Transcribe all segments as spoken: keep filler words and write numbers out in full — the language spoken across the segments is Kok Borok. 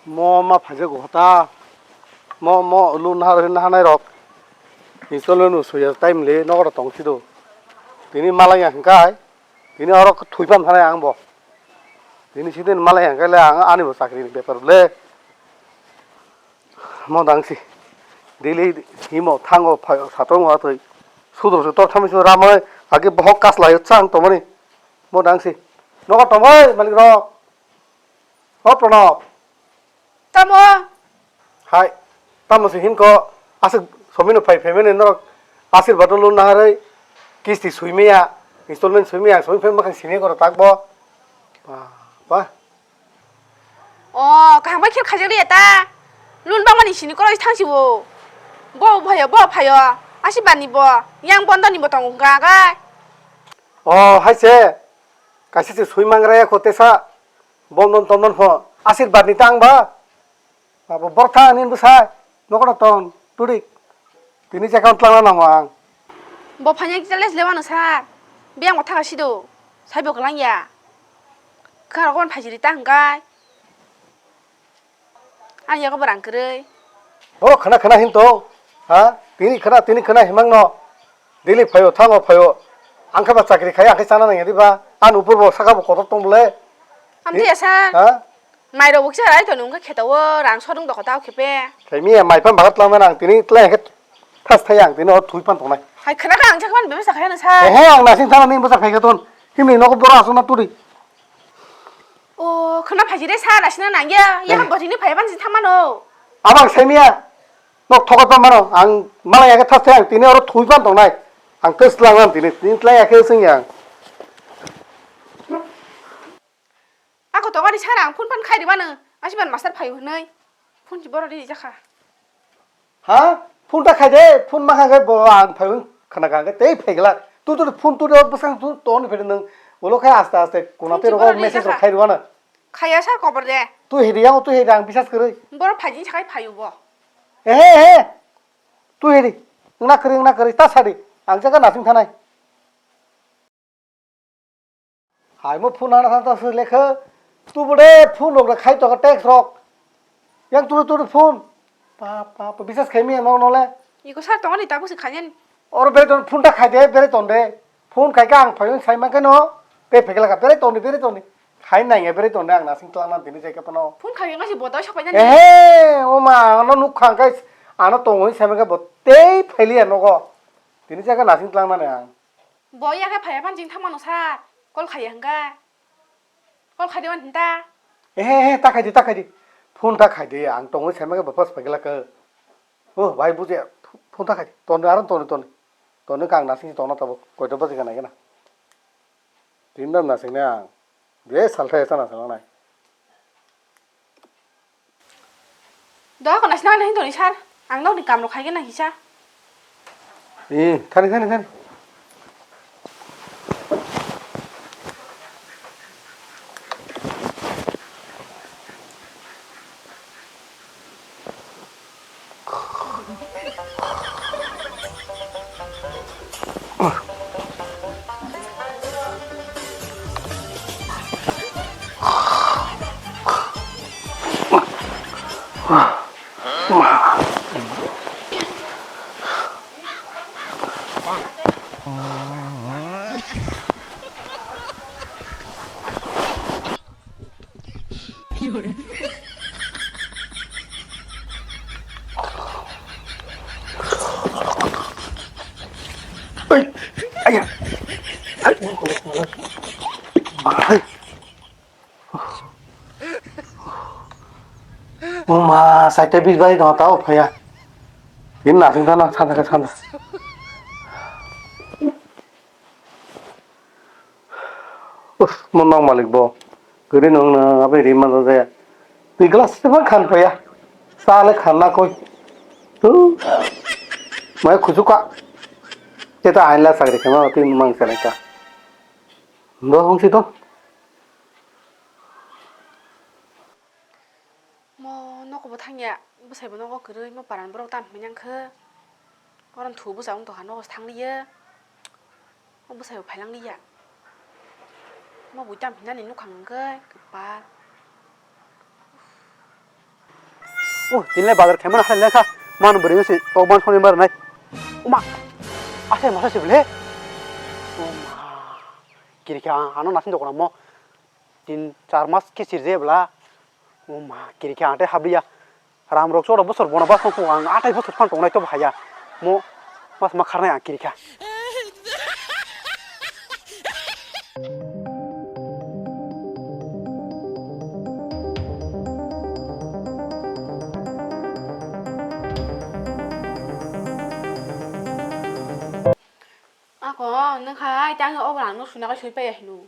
Mo ma phaijak go ta. Mo, mo loan naharwi nahanai rok. Installment bo soya time le nogo tong si do. Tini malai ya hingkai. Tini oro thwi pan thanai ang bo. Tini sidin malai ya hingkai le ang ani bo chakri ni bepar le. Mo dang si. Daily himo thango phai satong wa twi. Sudro se tor thami su ramai agi bohok kas lai chang tomani. Mo dang si. Nogo tomai malik rok. O Pranab. Tamo? Hai, tamo se hinko aswk somino phai phaimani norok asirwad loan naharwi kisti swimaya, installment swimaya, swimi phai makhang sini koro takbo. Ba, ba. O, kaham bai khel khaijak liya ta. Loan bangmani sini koro thang sibo. Bo phayo, bo phayo. Asirwad ni bo, yang bondo ni bo tongo hwnkha khe. O, hai se. Kaisa se swi mangraya ko tesa. Bondon tondon pho. Asirwad ni tang ba. Abo bortha ani bwsai. Nokono ton. Tudik. Tini je account twlangna nango ang. Bo phanya jealous le wano sir. Biyang bo thaka sido. Saibo kwlangya. Kharo kon phajiri ta hwnkhe. Ang yago bo rang kwrwi. Borok khana khana hin tong. Ha? Tini khana, tini khana himang no. Daily phaio, thango phaio. Ang khe ba chakri khai, ang khe chana nang yadi ba. Ani upor bo saka bo kotor tong bole. Amtwi asa. Ha? Mai rok bo kisa rai to nung khe kheta o rang sodung dokho ta o khe pe. Khai mi mai phan bagat lang nang tini tle khe thas thai ang tini o thui pan tongnai. Hai khana ka ang jakhan bebasa khai na sa. He he ang nasing thana ni basa khai ka ton. Himni nok bora asuna turi. O, khwna phaisire sa, naisina nangya. Yahan botini phaiya ban si thangmano. Abang saimiya. Nok thokat pa mano. Ang malai yakhe thas thai ang tini oro thui pan tongnai. Ang test lang lang tini. Tini tlai yakhe sing yang. Ako tongani sara ang phone pan khai rimano. Asiban master phaio hinoi. Phone si boro ri jakha. Ha? Phone ta khai de, phone ma khai bo ang phai khana kha tei phai gla. Tu tu phone tu de bwsang tu ton phai nang. Ulo khai aste aste kuna te rogo message rok khai rwana. Khaya sar kobor de. Tu hidi yang tu hidi ang bisas kwrwi. Boro phai din sakai phayu bo. Ehe ehe. Tu hidi. Ngna kwrwi ngna kwrwi ta sadi. Ang jaga nasing thanai. Hai mo phone hana thang ta swi lekha. Tu bode phone rok khai to text rok. Yang tu tu phone. Pa pa pa bisas khai mi no no le. Iko sar tongani tabu si khanyan. Oro bere ton phone ta khai de bere ton de. Phone khai ka ang phai sai ma keno. Te phekla ka bere ton de bere ton de. Khai nai ya bere ton de ang nasing tlang na dini jai ka pano. Phone khai nga si botoi sok paina. Ehe o ma ano nuk khang kai ano tongoi sai ma ka botei phaili ya nogo. Dini jai ka nasing tlang na ang. Bo ya khe phaiya phan jing thangmano sir. Call khaiya hwnkha. Call khai de wan hinta. Ehe, ehe, ta khai di, ta khai di. Phone ta khai di, ang tongwi sai ma khe bo pas paigla khe. O, bai buje, phone ta khai di. Toni, aron toni, toni. Toni kang nasing tongna tabo. Koito baje gana gana. Tin dan nasing na ang. Be salthai sa nasing nai. Doa ko naisna nai hindoni sir, ang nokni kam rok khaigena hisa. Ee, thani, thani, thani. Ai, aya. Ai. Ai. Uma, saita bis bai dong tao phaya. Tin na tin na thanda thanda. Uf, mo nong malik bo. Gari nong na abe ri ma da ya. Ni glass te ban khan phaya. Sa le khan na koi. Tu. Mai khuju ka. Eta ain la sagri khama tin mang sa ka. Bo hong si to. Mo nogo bo thangya, bwsai bo nogo kwrwi, mo paran borok tamo hinwi nang khe. Oro thu bwsa wng tongkha, nogo se thang liya. O bwsai bo phai lang liya. Mo bui tamo hinani nukhang hwnkhe kwpal. Oh, tinle bazar khaimano hai lekha. Man bwrwi se to ban soni mar nai. Uma. Ase masa se bele. Uma. Kiri kha ano nasin dokona mo. Tin char mas khe sirje bla. Uma kiri kha ante habliya. Ram rok choro bosor bono bas ang atai bosor phan tongnai to bahaya. Mo mas ma kharnai ang kiri kha. Ako nung khai tang o brang no suna kai sui paya hinu.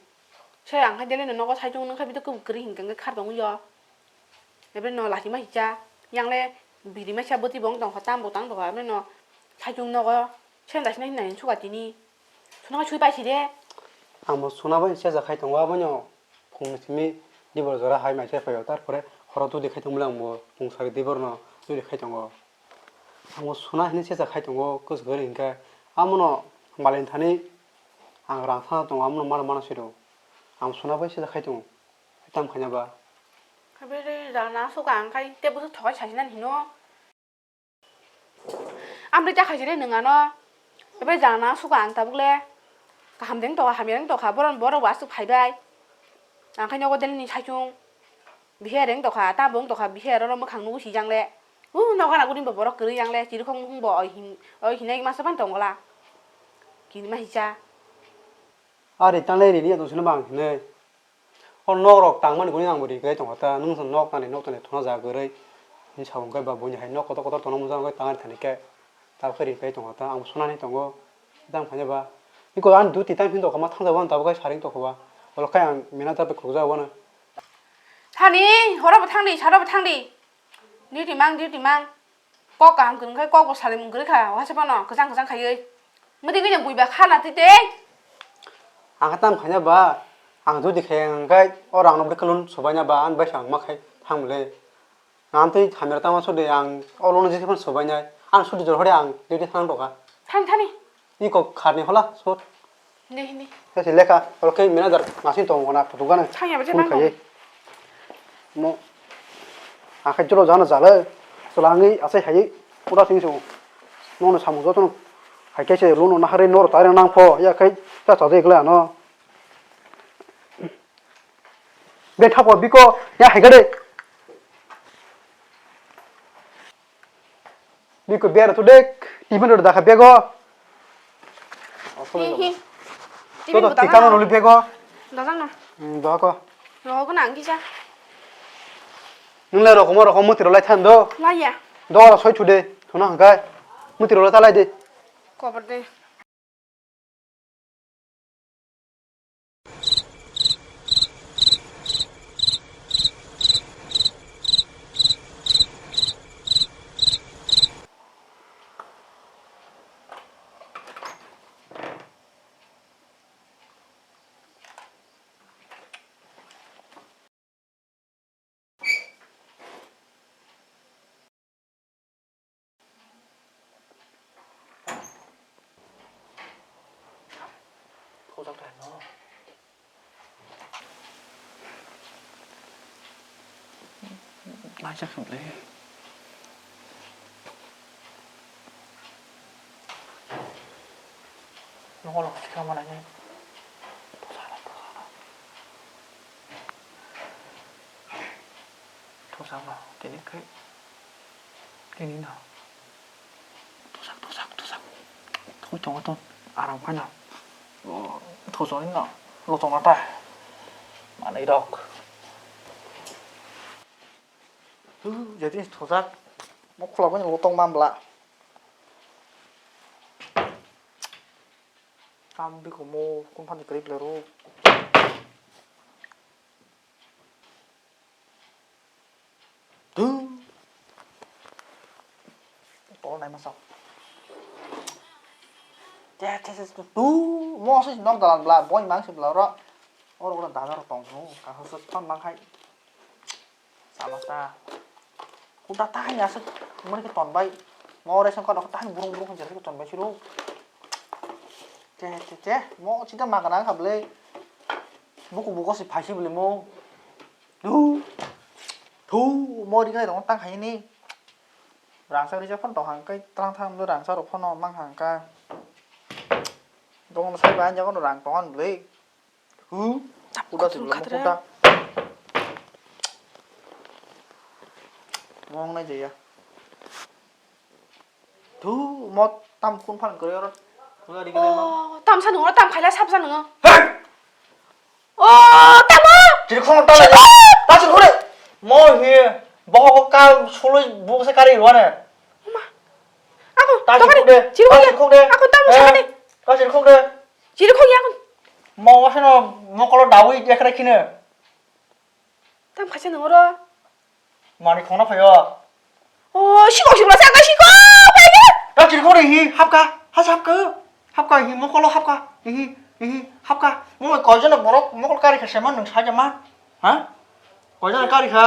Sai ang khai dele no nogo sai chung nung khai bito kub kri hingkang khar tong yo. Ebe no lachima hicha, yang le biri maisa bwtwi bo wng tongkha, tam bo tang tongkha, ebe no saichung nogo senda sina hinna hin suka tini. Suna sui pai si de. Ang bo suna bai sesa khai tongo, abo no phung simi dibor jora hai mai se phaio, tar pore horo tudi khai tongmole ang bo phung sari dibor no tudi khai tongo. Ang bo suna hinwi sesa khai tongo, kwchwk kwrwi hinkhe amo no malin thani ang rang sana tongo, amo no mano mano siro. Ang suna bai sesa khai tongo. Tam khaina ba? Abere rana suka ang khai tei bwswk thokai sasinani hino. Amtwi ta khaisire nwng ano. Abere rana suka ang tabuk le. Kaham deng tokha, hamya deng tokha, boron borok bo aswk phaibai. Ang khai nogo delini saichung. Bihe reng tokha, ta bong tokha, bihe aro mwkhang nugui sijang le. Uh, nogo na guni bo borok kwrwi yang le, chirikhok mukhung bo oi hin, oi hinai masa ban tongla. Kini ma hisa. Ari tanle rini atong sino bang hinai. O nok rok tangmani guni ang bo ri kwlai tongkha ta, nwng se nok tani nok tani thuna ja kwrwi hinwi sa hwn khe ba buini hai nok kotor kotor tongna muchung khe tangri thani khe ta khe ri kwlai tongkha ta, ang bo sunani tongo tang phanya ba. Iko ani duty time hinwi tongkha ma thang jabo ani tabuk khe saring tongkha ba, olo khe ang mena ta bai khulukjak wano. Thani horo bo thangdi saro bo thangdi duty mang duty mang. Kok kaham kwrwng khe kok bo salimung kwrwi kha, o hai se phano kwchang kwchang khaiwi. Mwtwi khe buiba kha na twi tei. Ang khe tamo khaina ba, ang duty khe ang khe o rang no bwrwi kwlwng subaina ba, ang bai ang ma khai thang le. Ang twi hamya tamo sudi ang o lono jese phano subainai. Ang sudi jor hore ang duty thang rokha. Thani thani. Iko kharni hola sut. Hindi, hindi. Khe se lekha, oro khe manager masing tongo na phutuk gana. Thangya ba je phone nang khaiye. Mo. Akhai jolo jana jale. Solangi asai hai. Ura sing su. Nono samu joto no. Hai khe se lono na hare nor tare nang pho. Ya khai ta ta de gla no. Be thapo biko ya hai gade. Biko bera to dek, timin ro dakha bego. Hi, hi. Timin to butang tikano ano. Nuli bego. Dajang na. Hmm, dako. Rogo na angkisa. Nungle rokomo rokom mutiro lai than do. Laiya. Do ro soi thude, thuna hangkai. Mutiro lai talai de. Kobar de. Thojak thai no. Naijak hwnle. Nokolo thika manai. Thosano, thosano. Thosano, tini khai. Tini no. Thosano, thosano, thosano. Thoi tongo to. Aram khai no. Thosano no. Lo tongo ta. Manai rok. Huh, jadi thojak. Mo khulagwi lotong mambla. Tam bikomo, kum phani kwrwi bwlai rok. Huh. Tol nai masa. Te, te, te, te, tu, mo se nok dalan bla, boy mang se bla ro. Oro oro dada ro tong ho, ka ho se ton mang khai. Sama ta. Kuda ta hai asuk, mani ke ton bai. Mo ration card ta hai burung burung jerke ton bai siro. Che che che, mo chita magana kha ble. Buku buku si phaisi ble mo. Du. Thu, mo ri kai rong tang hai ni. Rangchak rijak phano tong hang khe tlang thang rangchak rok phano mang hang kha. Dogno sai bai, ani jaga no rang tong ani bwlwi. Hu? Tap kuda kuthung sibla khatra. Mukuda. Mong nai jaya. Thu, mo tam kun phan kwrwi oro. Wngari gwnai mo. Oh, tam sa nungo, tam khaila sap sa nungo. Hey! Oh, tamo! Chiri khong ta la. Chiri khong! Ta chiri khore. Mo hi boho ka suloi bu se kari rwane. Ma. Ako, ta chiri khong de. Chiri khong de. Ako tamo sa de. Ta chiri khong de. Chiri khong ya. Mo wasano mokolo dawi ekra khine. Tam khaisa nang oro. Mani khongna phaio. O, sikok sikok sa ka sikok, pai de. Ta chiri khore hi hapka, ha hapka. Hapka hi mokolo hapka. Hi hi hapka. Mo koijona borok mokol kari kha sema nung saja ma. Ha? Koijona kari kha.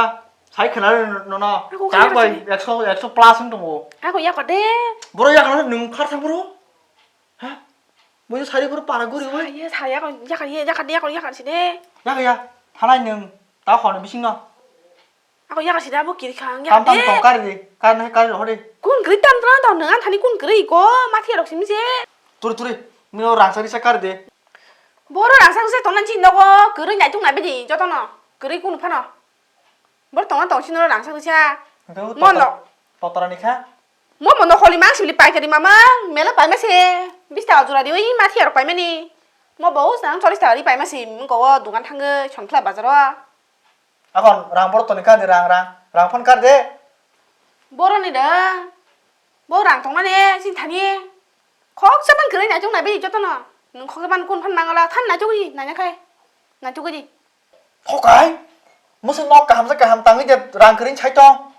Sai khna no no. Ako kari kha bai sini. Ekso, ekso plus wng tongo. Ako ya ka de. Boro ya ka nung khar thang boro. Ha? Bujo sari boro para guri oi. Saya saya ko ya ka ya ka ya ka ya ka sini. Ya ka ya. Thanai nung ta khon bising no. Ako yaga sida bo kiri khang ya. Tam tam de. Tong kari di. Kari nahi kari rohori. Kun kri tam tra do nang thani kun kri ko mathi rok sim je. Turi turi. Mino rangsa risa kari de. Boro rangsa risa tonan chi nogo kri nai tung nai bidi joto no. Kri kun phano. Bor tong tong sino rangsa risa. Mono. Totora ni kha. Mo mono holi mang sibli pai kari mama. Mela pai mase. Bis taka jura di oi mathi rok pai mani. Mo bo sang cholis taka ri pai mase. Mung ko dukan thang songthla bazar o. Akon rang borok toni kar di rang rang rang phone kar de. Boroni da. Bo rang tongmani sini thani. Khoksa man kwrwi naichuk nai bini jotono. Nwng khoksa man kun phan mangala than naichuk di naina khai. Naichuk di. Thokai. Musu nok kaham sa kaham tangwi de rang kwrwi sai tong.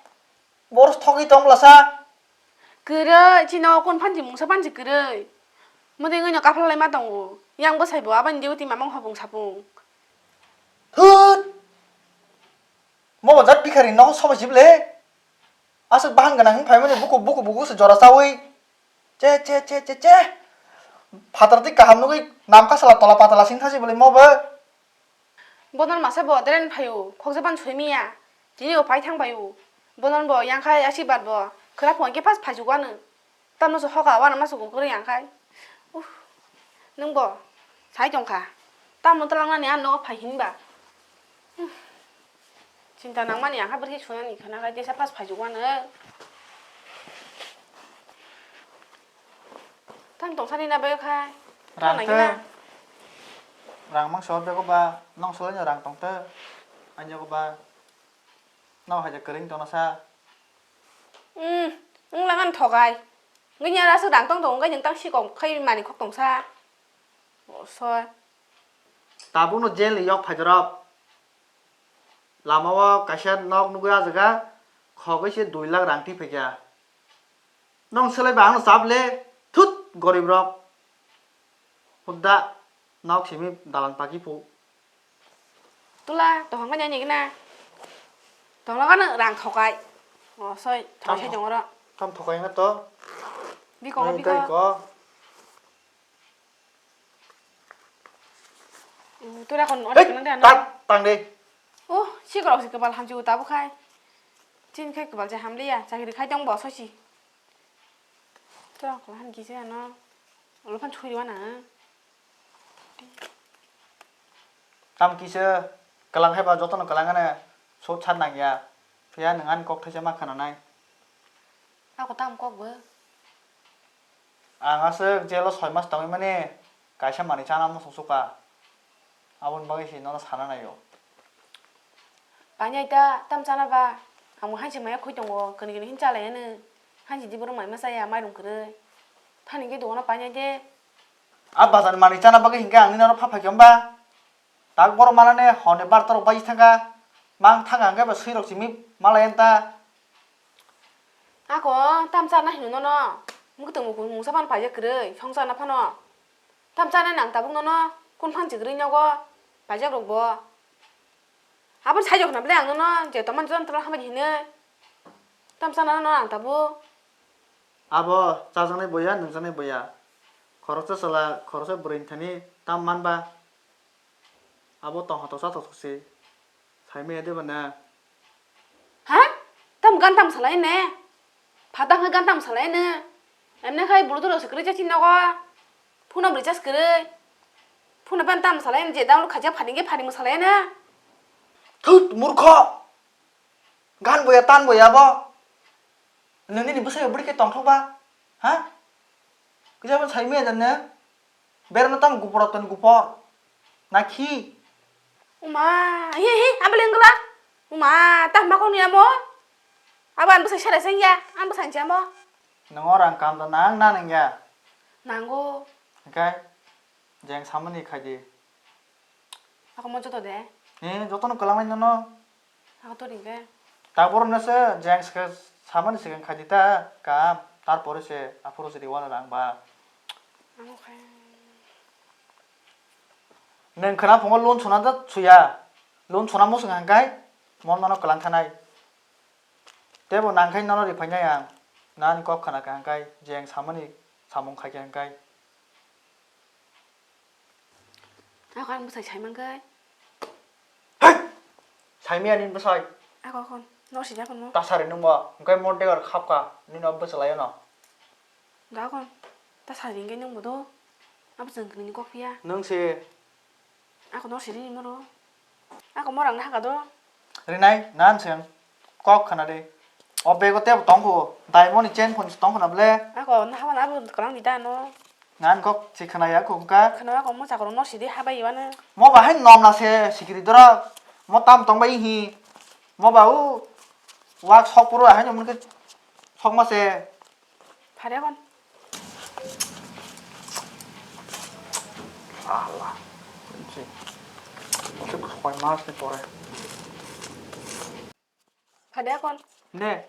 Boros thogwi tong bwlasa. Kwrwi, chini o kun phansi mungsa phansi kwrwi. Mwtwi wngwi no kaphal lai ma tongo. Yang bwsai bo aboni duty mamang hopung sapung. Thut! Mo bo jat bikhari nogo sobai sibole. Aswk bahan gwnang hwn phaimani buku buku buku se jora chawi. Che che che che che. Phatar twi kaham nugwi namkha sala tola patala sing thasi bole mo bo. Bono masa bo deren phaio, khokjaban soimiya. Tini bo pai thang phaio. Bono bo yang khai asibad bo, khwra phone khe phas phaijugo ano. Tamno se hoka wano masa kukwrwi yang khai. Uff, nwng bo sai tong kha. Tamno twlangnani ano phai hinba. Uff, chinta nangmani ang kha bwrwi sunani khana khai tesa phas phaijugo ano. Tang tong sani na bai khai. Rang tang te. Rang mang so bego ba, nong solo rang tong te. Anya ko ba. Nong haja kering tong sa. Hmm, wng langan thogai. Ngini ara su rang tong tong ngai tang si kong khai mani khok tong sa. O so. Tabuk no jail yok phai dorop. Lama o kaisa nok nugwi ah jaga khogwi se dui lakh rang twi phaikha. Nong selai ba ano chap le thut gorib rok. Hudda nok simi dalan paki phu. Tula tohong kanya ni gina. Tong loga no rang thokai. O soi thokai sai jong oro. Tam thokai na to. Biko biko. Tula kon oro kana de ano. Tat tang de. Oh, si korok si kebal hamsi uta bukhai. Chin khai kebal je hamliya, chakri khai tong bo sosi. Tula kon han kise ano. Olo phan churi wana. Tam kise kelang hai ba joto no kelang ane sot sat nang ya. Phiya nang ani kok thaisa ma khana nai. Ako tam kok bo. Ang aswk jail o soi mas tongwi mani kaisa manwi chana muchung chukha. Aboni bagwi se nono sana naio. Painai ta tam chana ba. Ang bo hansi maya khoi tongo, kani kani hin chalai ano. Hansi di borok mai ma chaya, mairum kwrwi. Thani khe dogano painai de. A bazar ni manwi chana bagwi hinkhe ang nini oro pha phaikha hwnba? Tak borok manane hor ni barta rok bai thangkha, mang thangkha hwnkhe bo swi rok simi malai ta. Ako tam chana hino nono, mwkhwtwng mukung mungsa phano paijak kwrwi, song chana phano. Tam chana nang tabuk nono, kun phan si kwrwi nogo, paijak rok bo. Abo sai jok na bwle ang nono, je tongmani jontro hambai hinwi. Tam chana nono ang tabuk. Abo chajaknai boya, nungjaknai boya. Khoroksa chwla, khoroksa bwrwi thani tam manba. Abo tongthok toksa toksa se. Saimaya de bana. Ha? Tam gan tam salai ne? Phatang khe gan tam salai no. Emne khai bulu dolo se kwrwi chachini nogo. Phone bo recharge kwrwi. Phone ban tam salai je download khaijak phani khe phani mwsalai no. Thut murkho. Gan boya tan boya bo. Nini ni bwsai bwrwi khe tongthok ba? Ha? Kisa bo sai maya jani? Berno tamo gupor toni gupor. Na khi? Uma, hi hi, abo lengla. Uma, ta ma kong ni amo? Abo an bwsai sere sengya, an bwsai jamo. Nang orang kam da nang na nang ya. Nango. Oke. Jeng samani khaji. Ako mo joto de. Ni joto no kalamai nono. Ako to ringke. Tabor no se jeng se samani se khaji ta kam. Tarpore se aphuru se riwana rang ba. Amo khai. Nwng khwna phungo loan suna da suya. Loan suna musung hangkai mon mano kwlang thanai. Tebo nangkhai nono riphainai ang. Nani kok khwna kha hangkai jeng samani samung khaikhe hangkai. Ako ang bwsai sai mankhe. Hei! Saimaya nini bwsai. Ako kon, no sida kono. Tasari nungbo, hingke mo degar khapka, nini o bwsalayo no. Da kon, tasari hingke nungbo do. Abo chwng kini kok phiya. Nung se. Ako no siri ni moro. Ako morang na haka do. Rinai, nan se. Kok khana de. O bego tebo tongkho. Diamond ni chain phone tongkho na ble. Ako na haba na abo kwlang di da no. Nan kok si khana ya kok ka. Khana ako mo chakro no sidi habai iwano. Mo bahai nom na se sikiri dora. Mo tam tong bai hi. Mo ba u wak sok puro ahai no mun ke sok ma se. Phare kon. Allah. Sik soi mas ni pore. Phade akon. Ne.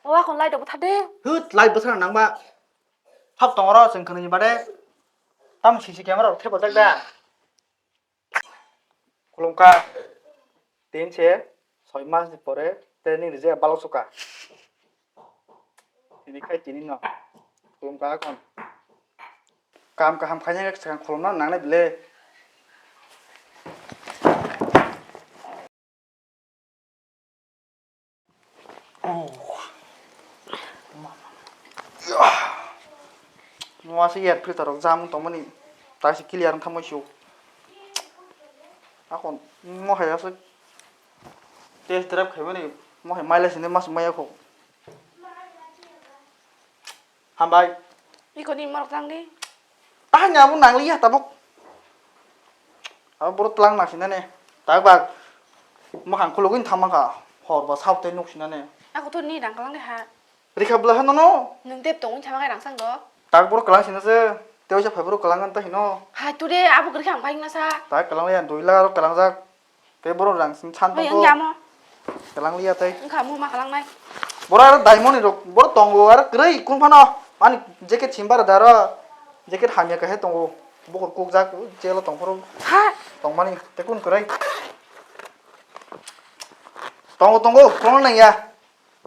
O akon lai dobo thade. Hut, lai bwswk nang ba. Hap tong oro chwng kwnwi ni bade. Tam C C camera rok thepajak da. Khulumkha. Tin se soi mas ni pore training rijak balok suka. Tini khai tini no. Khulumkha akon. Kam kaham khaina swkang khulumna nangnai bile. Mo aswk air filter rok jam wng tongmani, taisi clear wng thangma sio. Akon mo hai aswk test drive khaimani, mo hai mileage hinwi masuk maya kho. Hambai. Iko ni morok tang di. Tahai ni abo nangliya tabuk. Abo boro tlang nang sinane. Tak bak. Mwkhang khulugwi thangma kha. Hor ba sab tei nuk sinane. Ako to ni rang kalang de ha. Rikha bwla ha nono. Nwng tep tongwi thangma kha rang sang do. Tak boro kalang sinase. Tei oisa phai boro kalang ta hino. Hai to de abo gri khang pai na sa. Tak kalang ya dui lakh aro kalang jak. Tei borok rang sini san Oya tongkho. Wngya mo. Kalang liya tei. Wngkha mo ma kalang nai. Borok aro diamond ni rok, borok tongo aro kwrwi kung phano. Ani jacket simbar da aro. Jacket hamya kahe tongo. Bukur kuk jak, jelo tongphuru. Ha. Tongmani, tei kun kwrwi. Tongo, tongo, kono nangya.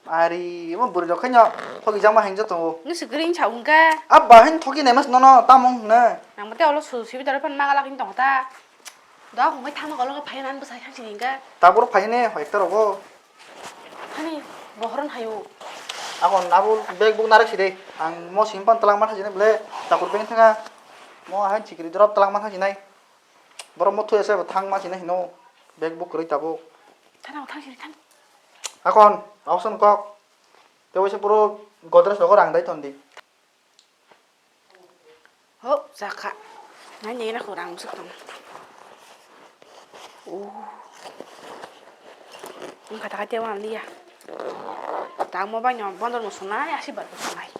Ari, imo bwrwi rok khaino thoki jakma hengja tongo. Nung si green sa wngkha. Abba haino thoki naima nono tamo hwnwi. Nang mate olo su sibi daro phan magalak hin tong ta. Da hongoi thangma kolo phai nan bwsai thang sini hingkha. Tabur phai ne hoi ekta rogo. Hani bohoron hayo. Ako nabo bag buk narak side. Ang mo sim pan talang ma thajine ble takur beng thanga. Mo hain sikri drop talang ma thajinai. Borok mo thuya se bo thang ma sina hino bag bo kwrwi tabuk. Thana bo thang siri thang. Akon, ausan kok. Tei waisa puro Godrej rogo rang dai ton di. Ho, jakha. Nai nai na khorang suk tong. Oh. Ang kata kata wan liya. Tang mo bang nyom bondor mo sunai asi bar sunai.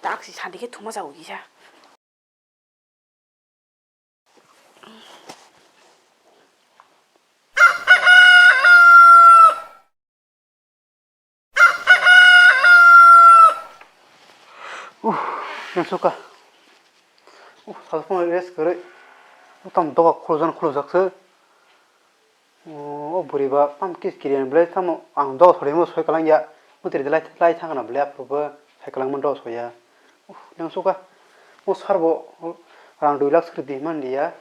Tak si sandi ke thuma jau gisa. Uff, nangsuka. Uff, salphang rest kwrwi. Utam doga khulujak khulujak se. O bwrwi ba tamo kis kiriyan belai tamo ang doga sori mo soi kalang ya. Bwtwi de lai lai thang na belai aphuru bo sai kalang man doga soya. Uff, nangsuka. Mo sar bo rang dui lakh swrwi di man liya.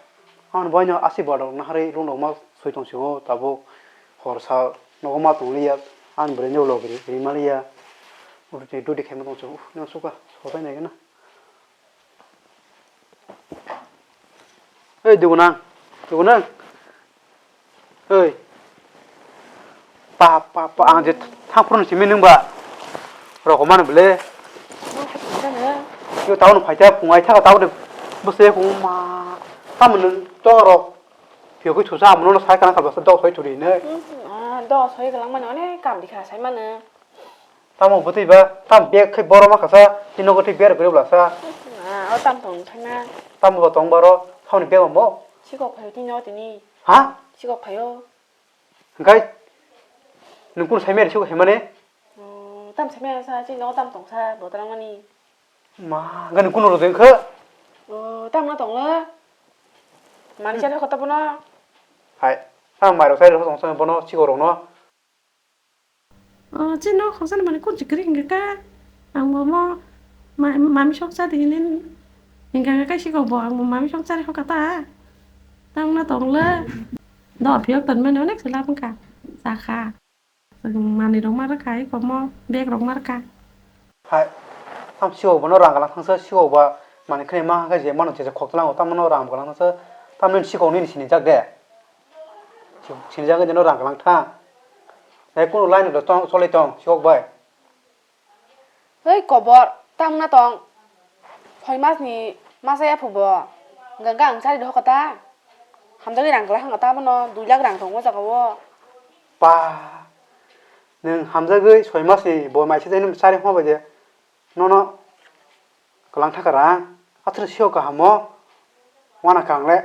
Ang bo no asi ba dok naharwi rung dok ma soi tong sio tabuk hor sa nogo ma tong liya. Ang bwrwi no log ri ri ma liya. Rudi, rudi khaima tong chwng. Uf, nang suka, sobai nai gana. Ei, dugunang, dugunang. Ei. Pa, pa, pa, ang je thang phuru simi nung ba. Rok mano bele. Yo taun phai ta phung ai tha taun bwse phung ma. Tamo nung to rok. Phiyogwi thusa amo no sai kana kha bwse dok soi thuri ne. Ah, dok soi galang mano ne kam dikha sai mano. Tamo bwtwi ba, tam bag khai borok ma khasa, tini nogo tei berok kwrwi bwlasa. Ah, o tam tong thangna. Tamo bo tong baro, tamoni bag bo? Sikok phaio tini o tini. Ha? Sikok phaio. Hwnkhe, nwng kunu saimaya sikok saimani? Oh, tam saimaya sa, tini nogo tam tongsa, bo twlangmani. Ma, gani kunu rwdeng khe? Oh, tam no tonglo. Mani chari hokota bono. Hai, tam mairok sai rok tongsa bono, sikok rokno. O, chini nok khoroksa ni manwi kunchi kwrwi hwnkha kha. Ang bo mo ma-, mami sok cha di hinwi hwnkha kha, kaisa kok bo ang bo mami sok chari hokha ta. Tang na tong le. Do phiyok ton mani onek se lab wngkha. Cha kha. Manwi rok ma rwkha, eko mo bag rok ma rwkha. Hai, tam sikok bono rang galang thangsa, sikok ba manwi khwnwi ma hwnkha je mano je je khok tlango, tam mano rang galang thangsa, tam nini sikok nini sinijak de. Sinijak de no rang galang thang. Hai kunu line rok tong, cholai tong, sikok bai. Hei kobor, tam na tong. Soi mas ni masa ya phubo. Ganga ang chari doho kota. Hamjagwi rang kwlai hwnka ta bono dui lakh rang tongo o jaga o. Pa, nwng hamjagwi soi mas ni bo mai se nung chari hwnba bai de nono kwlang thaka rang athwrwng sio kaham o wana kang le.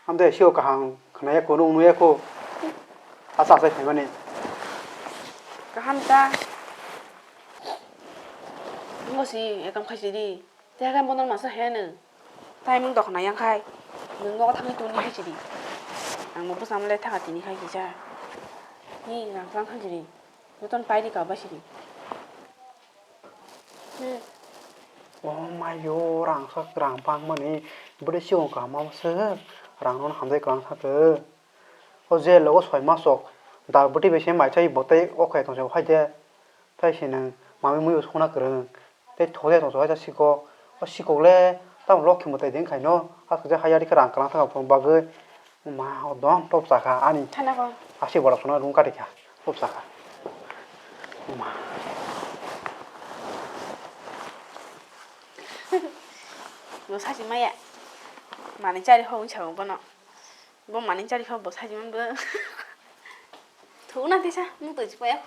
Amde sio kaham khwnaya ko nung nuya ko asa asa phaimani. Kaham ta. Ngo si ekam khaisi di. Tei haikhe bono masa he nwng. Tai mung dokhna yang khai. Nwng nogo thangwi tuni hai sidi. Ang bo bwsam le thanga tini khai kisa. Ni rang chang thang sidi. Jotono pai di ka bai sidi. Hmm. Oh mayo, rang sak rang bang mani. Bwdwi sigon kaham ma se. Rang no hamjai kwlang sak. O je logo soi ma sok. Da bwtwi bai se mai chai bo tei o khai tong se hai de. Tai se nwng mami mui bo songna kwrwng. Tei thole tong hai ta sikok. O sikok le tamo lok khe mwtai de wngkhaino. Aswk je hayari khe rang kwlang thangma phone bagwi. Ma o dom top chakha ani. Thana ko. Asi borok sono room kati kha. Top chakha. Ma. Bo sachi maya. Mani chari ho wngsa bono. Bo mani chari ho bo sachi man bo. Thuna tisa mutoi chipaya.